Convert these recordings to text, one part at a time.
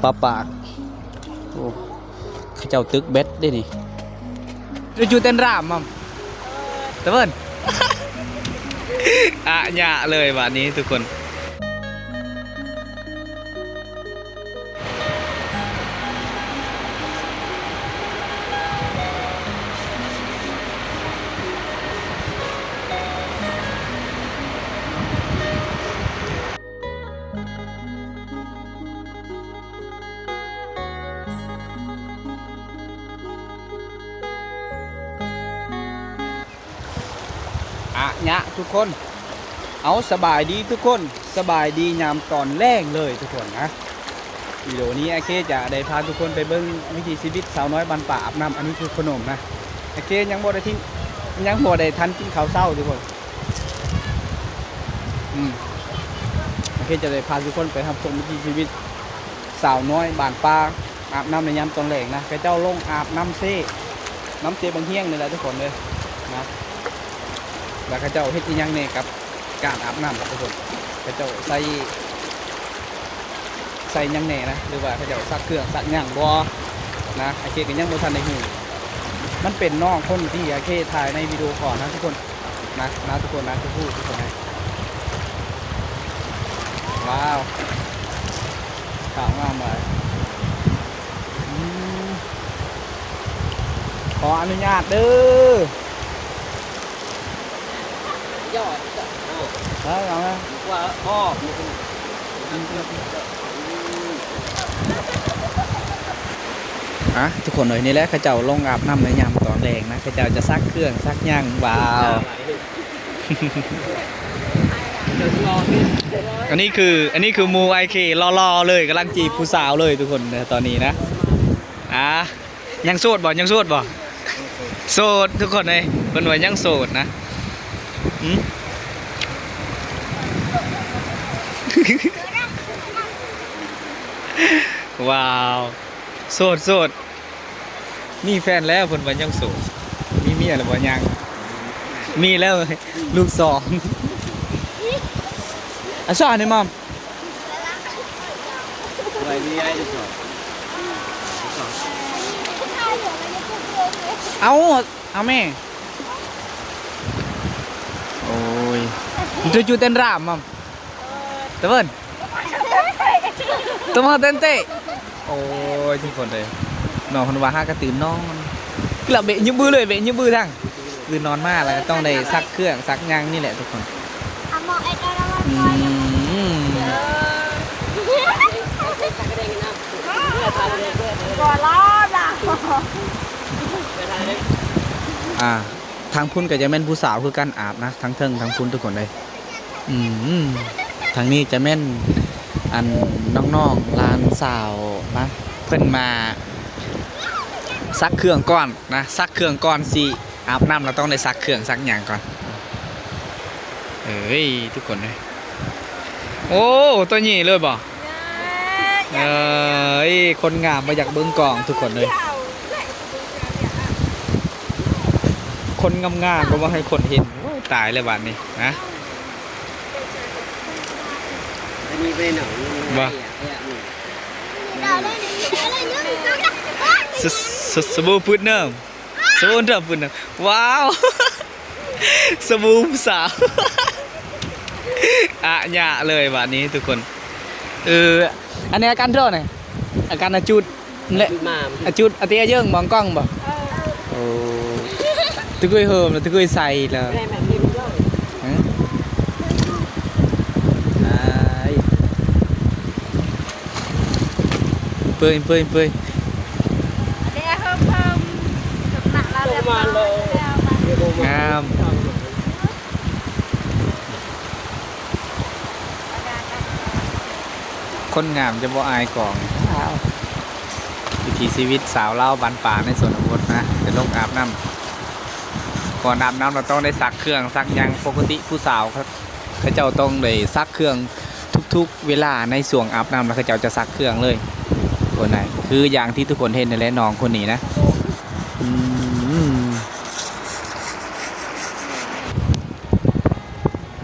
ປາປາກ. ໂອ້ ເຂົາເຈົ້າຕຶກແບັດເດ້ນີ້. ຢູ່ເຕັນຣາມມັມ ຕະເວີນ ອະຍະເລີຍບາດນີ້ທຸກຄົນ. ອະຍະທຸກຄົນ. ເອົາ ສະບາຍດີທຸກຄົນ, ສະບາຍດີຍາມຕອນແລງເລີຍທຸກຄົນນະ. ວິດີໂອນີ້ອາເຄຈະໄດ້ພາທຸກຄົນໄປເບິ່ງວິຖີຊີວິດສາວນ້ອຍບ້ານປ່າອາບນ້ຳ. ອັນນີ້ຄືຂະໜົມນະ, ອາເຄຍັງບໍ່ໄດ້ກິນ ຍັງບໍ່ໄດ້ທັນກິນເຂົ້າເຊົ້າທຸກຄົນ. ອືມ ອາເຄຈະໄດ້ພາທຸກຄົນໄປຮັບຊົມວິຖີຊີວິດສາວນ້ອຍບ້ານປ່າ ອາບນ້ຳໃນຍາມຕອນແລງນະ. ເຂົາເຈົ້າລົງອາບນ້ຳເຊ ນ້ຳເຊບັງຮຽງນີ້ແຫຼະທຸກຄົນເອີຍນະ. ແລ້ວເຂົາເຈົ້າເຮັດອີ່ຫຍັງແດ່ກັບການອາບນ້ຳທຸກຄົນ? ເຂົາເຈົ້າໃສ່ ໃສ່ຫຍັງແດ່ນະ ຫຼືວ່າເຂົາເຈົ້າຊັກເຄື່ອງຊັກຫຍັງບໍ່ນະ? ອາເຄກກໍຍັງບໍ່ທັນໄດ້ຮູ້. ມັນເປັນນ້ອງຄົນທີ່ອາເຄຖ່າຍໃນວິດີໂອກ່ອນນະທຸກຄົນ. ນະ ນະທຸກຄົນນະ ທຸກຜູ້ທຸກຄົນນະ. ວ້າວ ຂາວງາມຫຼາຍ. ອືມ ຂໍອະນຸຍາດເດີ. ເອີ ເອົາມາ ວ່າອອກ ອາ ທຸກຄົນເອີຍ ນີ້ແຫຼະ ເຂົາເຈົ້າລົງອາບນ້ຳໃນຍາມຕອນແລງນະ. ເຂົາເຈົ້າຈະຊັກເຄື່ອງຊັກຫຍັງ. ວ້າວ ອັນນີ້ຄື ອັນນີ້ຄືໝູ່ອ້າຍເຄຫຼໍ່ໆເລີຍ ກຳລັງຈີບຜູ້ສາວເລີຍທຸກຄົນ ຕອນນີ້ນະ. ອາ ຍັງໂສດບໍ່? ຍັງໂສດບໍ່? ໂສດທຸກຄົນເອີຍ ເພິ່ນວ່າຍັງໂສດນະ. ຫື ວ້າວ ໂສດ ໂສດ. ມີແຟນແລ້ວ ເພິ່ນວ່າຍັງໂສດ. ມີເມຍແລ້ວບໍ່? ຍັງ. ມີແລ້ວລູກສອງ. ອາຊານີ້ມາມ ເອົາ ເອົາແມ່. ໂອ້ຍ ຈະຢູ່ເຕັນຣາມມັມ ຕະເວີນ ຕະເວີນເຕັນເຕ. ໂອ້ຍ ທຸກຄົນເອີຍ ນ້ອງເພິ່ນວ່າຫາກະຕື່ນນອນ ລະເບະຍືບບືເລີຍ ເບະຍືບບືທັງ ຕື່ນນອນມາແລ້ວກໍຕ້ອງໄດ້ຊັກເຄື່ອງຊັກຫຍັງນີ້ແຫຼະທຸກຄົນ. ອືມ ບໍ່ລອດລະ. ອ່າ ທາງພຸ້ນກໍຈະແມ່ນຜູ້ສາວຄືກັນອາບນະ ທາງເທິງທາງພຸ້ນທຸກຄົນເອີຍ. ອືມ ທາງນີ້ຈະແມ່ນ ອັນ ນ້ອງໆຫຼານສາວນະ ເພິ່ນມາຊັກເຄື່ອງກ່ອນນະ ຊັກເຄື່ອງກ່ອນຊິອາບນ້ຳ ລະຕ້ອງໄດ້ຊັກເຄື່ອງຊັກຫຍັງກ່ອນ. ເອີຍ ທຸກຄົນເອີຍ ໂອ້ ຕົວນີ້ເລີຍບໍ່? ເອີຍ ຄົນງາມບໍ່ຢາກເບິ່ງກ້ອງ ທຸກຄົນເອີຍ. ຄົນງາມໆກໍບໍ່ໃຫ້ຄົນເຫັນ. ໂອ້ຍ ຕາຍແລ້ວບາດນີ້ນະ. ອັນນີ້ໄປໜອງ ບໍ່ ສະ ສະ ສະບູຟືດເນີມ ສະບູເດີມຟືດເນີມ. ວ້າວ ສະບູຜູ້ສາວ ອະຍະເລີຍບາດນີ້ທຸກຄົນ. ເອີ ອັນນີ້ອາການໂທນະ ອາການອາຈຸດ. ແລະ ອາຈຸດ ອາເຕຍະເຢິງ ມອງກ້ອງບໍ່? ໂອ້ ຕະກຸຍເຮີມ ຕະກຸຍໃສ່ແລ້ວ. ເປີຍ ເປີຍ ເປີຍ ງາມ. ຄົນງາມຈະບໍ່ອາຍກ້ອງ. ວ້າວ ວິຖີຊີວິດສາວລາວບ້ານປ່າໃນຊົນນະບົດນະ ໄປລົງອາບນ້ຳ. ກ່ອນອາບນ້ຳລະຕ້ອງໄດ້ຊັກເຄື່ອງຊັກຫຍັງ. ປົກກະຕິຜູ້ສາວ ເຂົາ ເຂົາເຈົ້າຕ້ອງໄດ້ຊັກເຄື່ອງທຸກໆເວລາໃນຊ່ວງອາບນ້ຳ ລະເຂົາເຈົ້າຈະຊັກເຄື່ອງເລີຍ. ຄົນໃດ ຄືຢ່າງທີ່ທຸກຄົນເຫັນນັ້ນແຫຼະ ນ້ອງຄົນນີ້ນະ. ອືມ.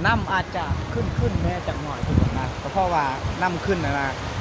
ນ້ຳອາດຈະຂຶ້ນໆແດ່ຈັກໜ້ອຍທຸກຄົນນະ ກໍເພາະວ່ານ້ຳຂຶ້ນຫັ້ນນະ.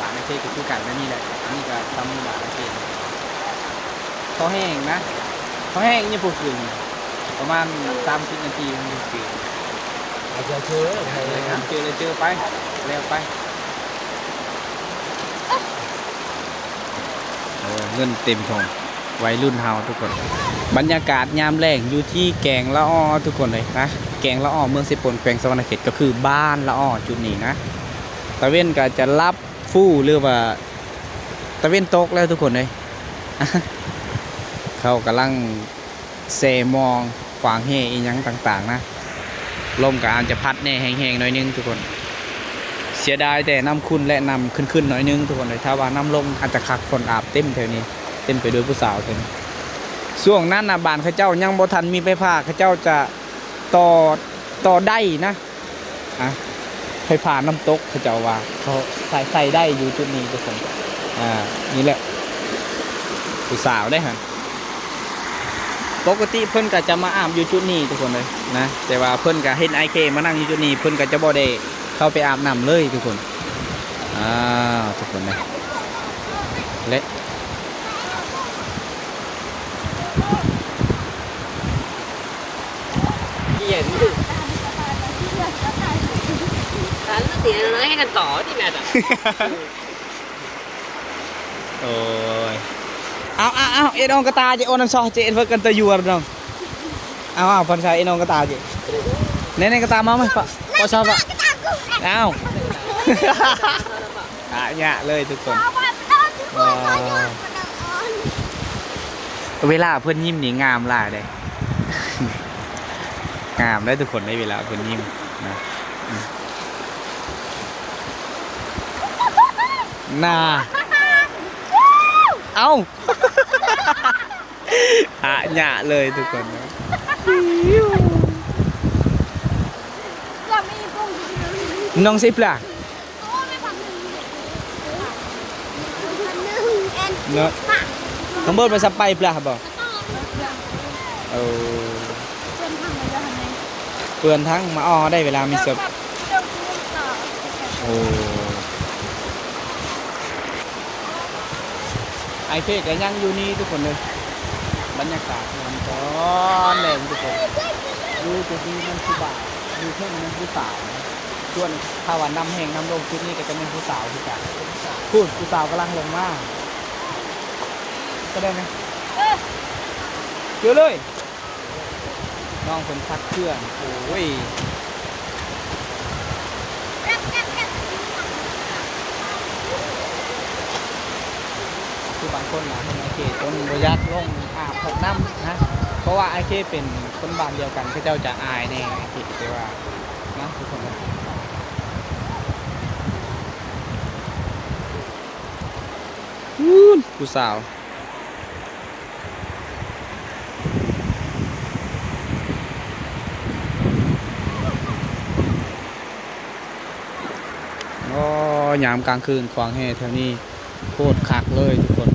ບ້ານອ້າຍເຄກກໍຄືກັນແບບນີ້ແຫຼະ. ອັນນີ້ກໍຊຳບ້ານອ້າຍເຄກ. ພໍແຫ້ງນະ, ພໍແຫ້ງຍັງບໍ່ຂຶ້ນ, ປະມານສາມສິບນາທີມັນຈຶ່ງຂຶ້ນ. ເຈີແລ້ວເຈີ ເຈີແລ້ວເຈີໄປ ແລ້ວໄປ. ໂອ້ ເງິນເຕັມຖົງ ໄວລຸ້ນເຮົາທຸກຄົນ. ບັນຍາກາດຍາມແລງຢູ່ທີ່ແກງລະອໍ້ທຸກຄົນເອີຍນະ, ແກງລະອໍ້ ເມືອງເຊໂປນ ແຂວງສະຫວັນນະເຂດ ກໍຄືບ້ານລະອໍ້ຈຸດນີ້ນະ. ຕາເວັນກໍຈະລັບຟູ ຫຼືວ່າຕາເວັນຕົກແລ້ວທຸກຄົນເອີຍ. ເຂົາກຳລັງແຊ່ມອງ ຂວາງແຮ່ອີ່ຫຍັງຕ່າງໆນະ. ລົມກໍອາດຈະພັດແດ່ແຮງໆໜ້ອຍໜຶ່ງທຸກຄົນ. ເສຍດາຍແຕ່ນ້ຳຂຸ່ນ ແລະ ນ້ຳຂຶ້ນໆໜ້ອຍໜຶ່ງທຸກຄົນເອີຍ. ຖ້າວ່ານ້ຳລົງອາດຈະຄັກ, ຄົນອາບເຕັມແຖວນີ້, ເຕັມໄປດ້ວຍຜູ້ສາວເຕັມ. ຊ່ວງນັ້ນນະ ບ້ານເຂົາເຈົ້າຍັງບໍ່ທັນມີໄຟຟ້າ, ເຂົາເຈົ້າຈະຕໍ່ ຕໍ່ໄດ້ນະ. ອ່ະ ໄຟຟ້ານ້ຳຕົກ ເຂົາເຈົ້າວ່າ ເຂົາໃຊ້ ໃຊ້ໄດ້ຢູ່ຈຸດນີ້ທຸກຄົນ. ອ່າ ນີ້ແຫຼະ ຜູ້ສາວເດ້ຫັ້ນ. ປົກກະຕິເພິ່ນກໍຈະມາອາບຢູ່ຈຸດນີ້ທຸກຄົນເອີຍນະ, ແຕ່ວ່າເພິ່ນກໍເຫັນອ້າຍເຄມານັ່ງຢູ່ຈຸດນີ້ ເພິ່ນກໍຈະບໍ່ໄດ້ເຂົ້າໄປອາບນ້ຳເລີຍທຸກຄົນ. ອ້າວ ທຸກຄົນເອີຍ ແລະ ເຢັນ ອັນນັ້ນຕິ ໃຫ້ກັນຕໍ່ຕິແມ່ນ. ໂອ້ຍ ເອົາໆໆ ເອັດອອງກະຕາເຈ ໂອນັນຊອເຈ ເອັດເວີກັນຕະຍວນອງ. ເອົາໆ ພັນຊາ ເອັດອອງກະຕາເຈ ແນ່ໆ ກະຕາມາໄໝ ປະ ປະຊາວະ ເອົາ. ອາຍະເລີຍທຸກຄົນ. ເວລາເພິ່ນຍິ້ມນີ້ງາມຫຼາຍເດ້ ງາມເດ້ທຸກຄົນເດ້ ເວລາເພິ່ນຍິ້ມນະ. ໜ້າ ເອົ້າ ອາຍະເລີຍທຸກຄົນ. ນ້ອງຊິບລະ ເນາະ ຂ້າງບົນມັນສະໄປບລາບໍ່? ໂອ້ ເປື້ອນທັງມາອໍໄດ້ເວລາມີສົດ. ໂອ້ ອ້າຍເຄກກໍຍັງຢູ່ນີ້ທຸກຄົນເດີ. ບັນຍາກາດຍາມຕອນແລງທຸກຄົນ ຢູ່ຈຸດນີ້ແມ່ນຜູ້ບ່າວ ຢູ່ເທິງແມ່ນຜູ້ສາວ. ສ່ວນຖ້າວ່ານ້ຳແຫ້ງນ້ຳລົງຈຸດນີ້ກໍຈະແມ່ນຜູ້ສາວຄືກັນ. ພຸ້ນ ຜູ້ສາວກຳລັງລົງມາ. ສະແດງໄງ? ເຈີເລີຍ. ນ້ອງເພິ່ນພັກເຄື່ອງ. ໂອ້ຍ ຄືບາງຄົນນະ ເຫັນອ້າຍເຄເພິ່ນບໍ່ຢາກລົງອາບນ້ຳນະ ເພາະວ່າອ້າຍເຄເປັນຄົນບ້ານດຽວກັນ ເຂົາເຈົ້າຈະອາຍແດ່ ອ້າຍເຄ ແຕ່ວ່ານະ ທຸກຄົນນະ. ພຸ້ນ ຜູ້ສາວ ໂອ້ ຍາມກາງຄືນ ຂວາງແຮ່ແຖວນີ້ໂຄດຄັກເລີຍທຸກຄົນ.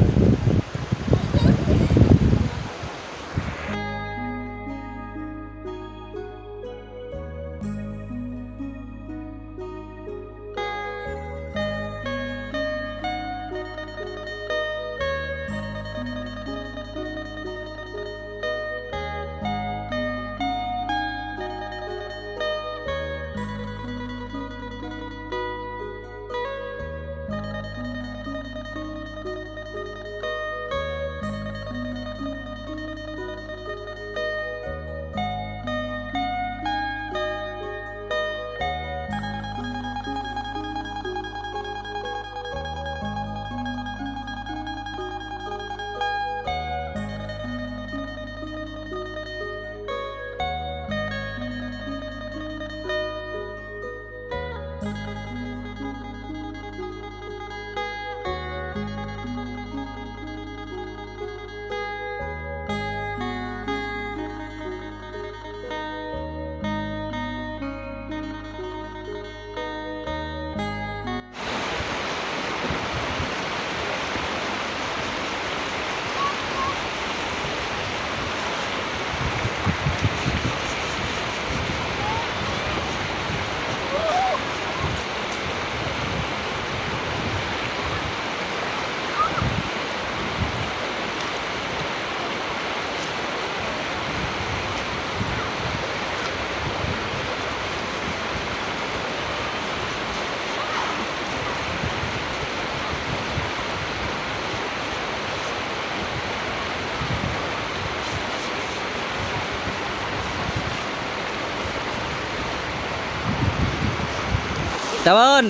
ຕາເບິ່ນ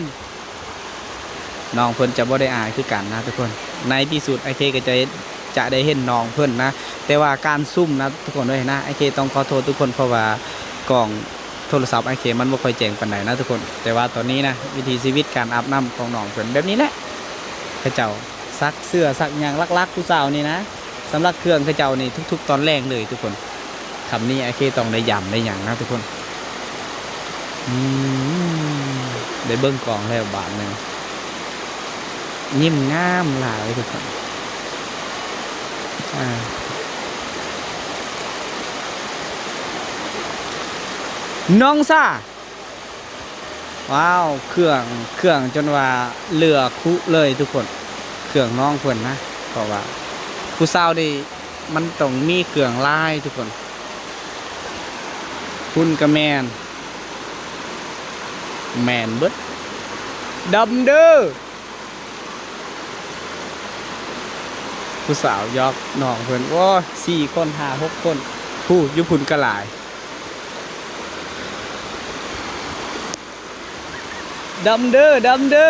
ນ້ອງເພິ່ນຈະບໍ່ໄດ້ອາຍຄືກັນນະທຸກຄົນ. ໃນທີ່ສຸດອ້າຍເຄກໍຈະ ຈະໄດ້ເຫັນນ້ອງເພິ່ນນະ, ແຕ່ວ່າການຊູມນະທຸກຄົນເອີຍນະ, ອ້າຍເຄຕ້ອງຂໍໂທດທຸກຄົນ ເພາະວ່າກ້ອງໂທລະສັບອ້າຍເຄມັນບໍ່ຄ່ອຍແຈ້ງປານໃດນະທຸກຄົນ. ແຕ່ວ່າຕອນນີ້ນະ ວິຖີຊີວິດການອາບນ້ຳຂອງນ້ອງເພິ່ນແບບນີ້ແຫຼະ, ເຂົາເຈົ້າ ຊັກເສື້ອຊັກຫຍັງ ຫຼັກໆຜູ້ສາວນີ້ນະ, ສຳລັບເຄື່ອງເຂົາເຈົ້ານີ້ທຸກໆຕອນແລງເລີຍທຸກຄົນ. ຄ່ຳນີ້ອ້າຍເຄຕ້ອງໄດ້ຢຳໄດ້ຫຍັງນະທຸກຄົນ. ອືມ ໄດ້ເບິ່ງກ້ອງແລ້ວບາດໜຶ່ງ ຍິ້ມງາມຫຼາຍທຸກຄົນ. ອ່າ ນ້ອງຊາ ວ້າວ ເຄື່ອງ ເຄື່ອງຈົນວ່າເຫຼືອຄຸເລີຍທຸກຄົນ, ເຄື່ອງນ້ອງເພິ່ນນະ, ເພາະວ່າຜູ້ສາວນີ້ມັນຕ້ອງມີເຄື່ອງຫຼາຍທຸກຄົນ. ຫຸ່ນກະແມ່ນ ແມ່ນເບິດ. ດຳເດີ ຜູ້ສາວຢອກນ້ອງເພິ່ນ. ໂອ້ຍ ສີ່ຄົນ ຫ້າ ຫົກຄົນ ຜູ້ຢູ່ພຸ້ນກະຫຼາຍ. ດຳເດີ ດຳເດີ.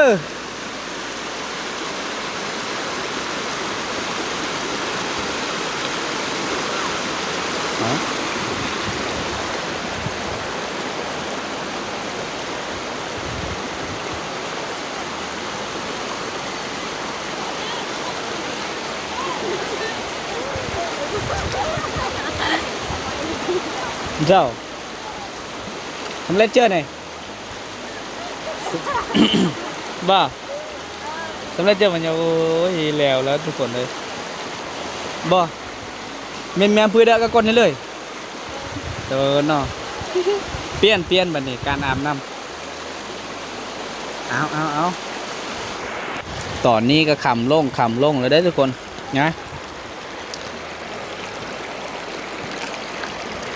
ເຈົ້າ ສຳເລັດເຈີນ. ບໍ່ ສຳເລັດເຈີມັນຍັງ ໂອ້ຍ ແລ້ວແລ້ວທຸກຄົນເອີຍ. ບໍ່ ແມ່ນ ແມ່ນ ເພື່ອເດີກະກົນໃຫ້ເລີຍ. ເອີເນາະ ປ່ຽນ ປ່ຽນບັດນີ້ການອາບນ້ຳ. ເອົາ ເອົາ ເອົາ ຕອນນີ້ກະຄ່ຳລົງ ຄ່ຳລົງແລ້ວເດີທຸກຄົນນະ.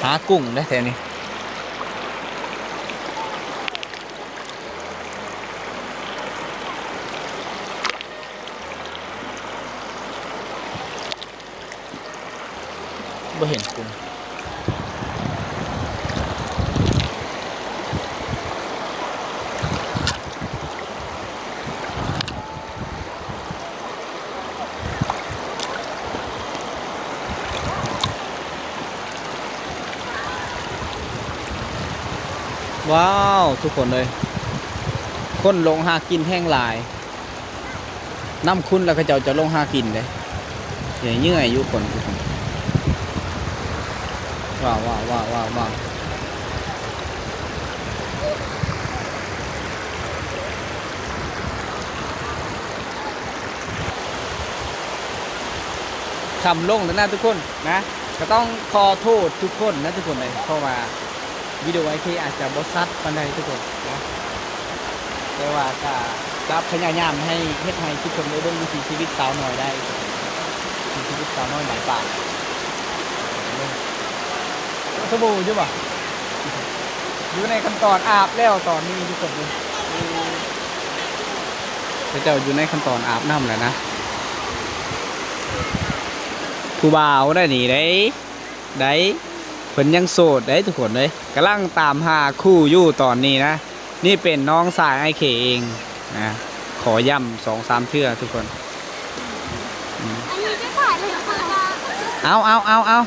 ຫາກຸ້ງເດ້ແຖວນີ້. ບໍ່ເຫັນກຸ້ງ. ວ້າວ ທຸກຄົນເອີຍ ຄົນລົງຫາກິນແຮງຫຼາຍ. ນ້ຳຂຸ້ນແລ້ວເຂົາເຈົ້າຈະລົງຫາກິນເດ້. ເຫື່ອຍຢູ່ຄົນ. ວ້າວ ວ້າວ ວ້າວ ວ້າວ ວ້າວ. ຄ່ຳລົງແລ້ວນະທຸກຄົນນະ, ກະຕ້ອງຂໍໂທດທຸກຄົນນະທຸກຄົນເອີຍ ເພາະວ່າ ວິດີໂອອ້າຍເຄອາດຈະບໍ່ຊັດປານໃດທຸກຄົນເນາະ, ແຕ່ວ່າກະຈະພະຍາຍາມໃຫ້ ເຮັດໃຫ້ທຸກຄົນໄດ້ເບິ່ງວິຖີຊີວິດສາວນ້ອຍໄດ້, ວິຖີຊີວິດສາວນ້ອຍໃນປ່າ. ສະບູຢູ່ບໍ່? ຢູ່ໃນຂັ້ນຕອນອາບແລ້ວຕອນນີ້ທຸກຄົນເອີຍ, ເຂົາເຈົ້າຢູ່ໃນຂັ້ນຕອນອາບນ້ຳແລ້ວນະ. ຜູ້ບ່າວໄດ້ນີ້ໄດ້ ໄດ້ ເພິ່ນຍັງໂສດເດ້ທຸກຄົນເອີຍ, ກຳລັງຕາມຫາຄູ່ຢູ່ຕອນນີ້ນະ. ນີ້ເປັນນ້ອງຊາຍອ້າຍເຄເອງນະ, ຂໍຢ້ຳສອງສາມເທື່ອທຸກຄົນ. ເອົາ ເອົາ ເອົາ ເອົາ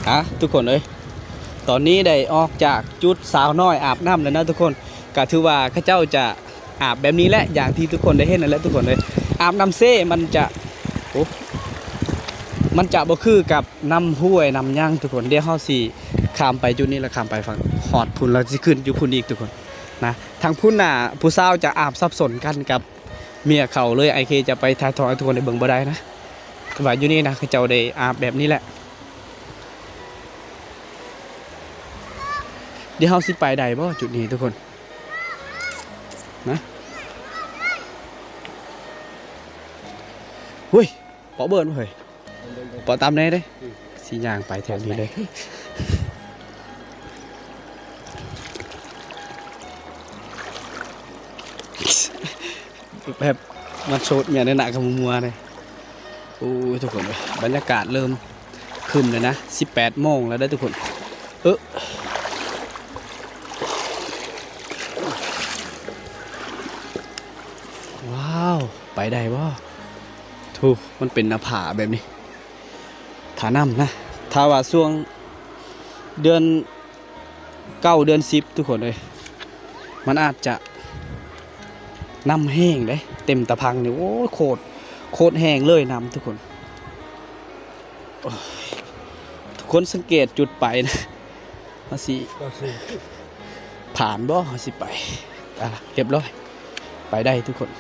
ອ່ະ ທຸກຄົນເອີຍ, ຕອນນີ້ໄດ້ອອກຈາກຈຸດສາວນ້ອຍອາບນ້ຳແລ້ວນະທຸກຄົນ. ກະຖືວ່າເຂົາເຈົ້າຈະ ອາບແບບນີ້ແຫຼະ ຢ່າງທີ່ທຸກຄົນໄດ້ເຫັນນັ້ນແຫຼະທຸກຄົນເອີຍ. ອາບນ້ຳເຊ ມັນຈະ ໂອ້ ມັນຈະບໍ່ຄືກັບນ້ຳຫ້ວຍນ້ຳຫຍັງທຸກຄົນ. ດຽວເຮົາຊິຂ້າມໄປຈຸດນີ້ ແລ້ວຂ້າມໄປຝັ່ງ ຮອດພຸ້ນ ແລ້ວຊິຂຶ້ນຢູ່ພຸ້ນອີກທຸກຄົນນະ. ທາງພຸ້ນນະ ຜູ້ສາວຈະອາບສັບສົນກັນກັບເມຍເຂົາເລີຍ, ອ້າຍເຄຈະໄປຖ່າຍທອດໃຫ້ທຸກຄົນໄດ້ເບິ່ງບໍ່ໄດ້ນະ. ແຕ່ວ່າຢູ່ນີ້ນະ ເຂົາເຈົ້າໄດ້ອາບແບບນີ້ແຫຼະ. ດຽວເຮົາຊິໄປໄດ້ບໍ່ຈຸດນີ້ທຸກຄົນ? ນະ ເຮີ້ຍ ເປາະເບີນເຮີ້ຍ ເປາະຕາມແດ່ເດ້. ອືມ ຊິຍ່າງໄປແຖວນີ້ເລີຍ ແບບມັນໂສດເມຍໃນໜ້າກະມົວໆເດ້. ໂອ້ຍ ທຸກຄົນເອີຍ ບັນຍາກາດເລີ່ມຄຶ້ມແລ້ວນະ, ສິບແປດໂມງແລ້ວເດີທຸກຄົນ. ເອີ ວ້າວ ໄປໄດ້ບໍ່? ໂທ້ ມັນເປັນໜ້າຜາແບບນີ້ ຖ້ານ້ຳນະ ຖ້າວ່າຊ່ວງເດືອນເກົ້າ ເດືອນສິບ ທຸກຄົນເອີຍ ມັນອາດຈະນ້ຳແຮງເດ້ ເຕັມຕາພັງນີ້ ໂອ້ຍ ໂຄດ ໂຄດແຮງເລີຍນ້ຳ ທຸກຄົນ. ໂອ້ຍ ທຸກຄົນສັງເກດຈຸດໄປນະ ເຮົາຊິຜ່ານບໍ່? ເຮົາຊິໄປ ອ່າ ລຽບຮ້ອຍ ໄປໄດ້ທຸກຄົນ.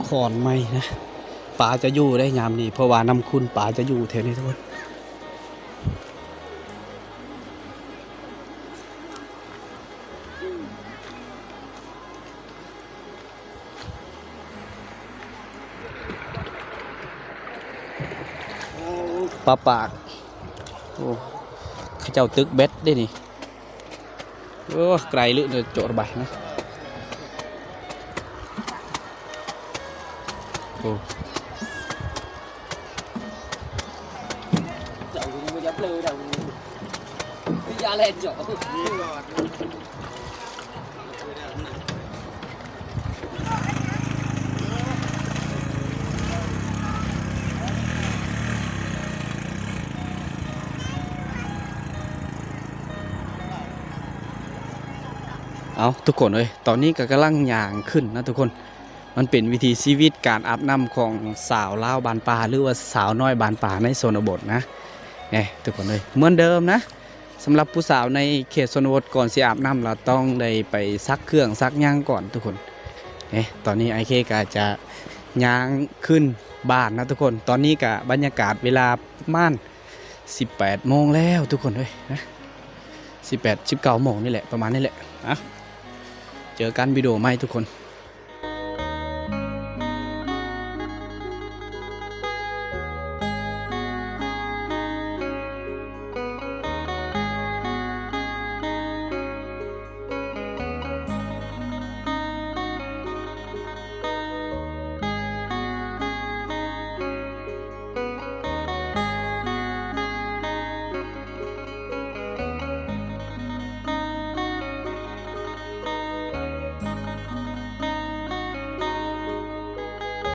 ຂອນໃໝ່ນະ ປາຈະຢູ່ໄດ້ຍາມນີ້ ເພາະວ່ານ້ຳຂຸ່ນ ປາຈະຢູ່ແຖວນີ້ທຸກຄົນ. ປາປາກ ໂອ້ ເຂົາເຈົ້າຕຶກແບັດເດ້ນີ້. ໂອ້ ໄກລະ ໂຈະລະບາຍນະ ໂອ້. ເອົາ ທຸກຄົນເອີຍ ຕອນນີ້ກໍກຳລັງຍ່າງຂຶ້ນນະທຸກຄົນ. ມັນເປັນວິຖີຊີວິດການອາບນ້ຳຂອງສາວລາວບ້ານປ່າ ຫຼືວ່າສາວນ້ອຍບ້ານປ່າໃນຊົນນະບົດນະ ແນ່ ທຸກຄົນເອີຍ ເໝືອນເດີມນະ. ສຳລັບຜູ້ສາວໃນເຂດຊົນນະບົດ ກ່ອນຊິອາບນ້ຳລະຕ້ອງໄດ້ໄປຊັກເຄື່ອງຊັກຫຍັງກ່ອນທຸກຄົນ. ເອີ ຕອນນີ້ອ້າຍເຄກໍຈະຍ່າງຂຶ້ນບ້ານນະທຸກຄົນ. ຕອນນີ້ກະບັນຍາກາດເວລາປະມານສິບແປດໂມງແລ້ວທຸກຄົນເອີຍນະ ສິບແປດ ສິບເກົ້າໂມງນີ້ແຫຼະ ປະມານນີ້ແຫຼະ. ອ່ະ ເຈີກັນວິດີໂອໃໝ່ທຸກຄົນ.